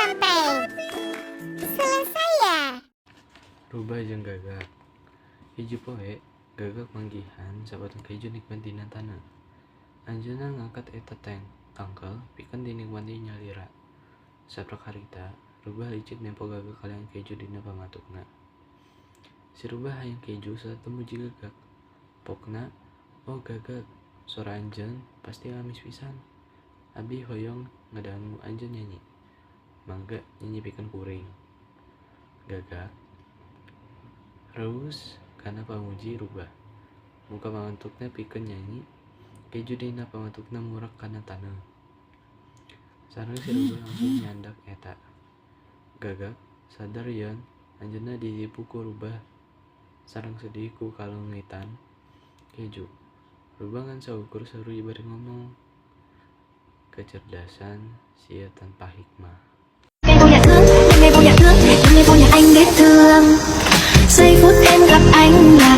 Sampai selesai ya. Rubah jeung gagak. Hiji poe, gagak manggihan sapotong keju nikmat dina taneuh. Anjeunna ngangkat eta tangkel pikeun dinikmati nyalira. Saprak harita, rubah licik nempo gagak kalian keju dina pamatukna. Si rubah hayang keju sarta muji gagak. Pokna, "Oh gagak, sora anjeun pasti amis pisan. Abdi hoyong ngadangu anjeun nyanyi. Mangga nyanyi pikeun kuring." Gagak reueus kana pamuji rubah. Muka pamatukna pikeun nyanyi, keju dina pamatukna murak kana taneuh. Sareng si rubah langsung nyandak eta. Gagak sadar yen anjeunna ditipu ku rubah sareng sedih ku kaleungitan keju. Rubah ngan saukur seuri bari ngomong, "Kecerdasan sia tanpa hikmah." Em vô nhà thương, em nghe vô nhà thương, em nghe vô nhà anh để thương. Giây phút em gặp anh là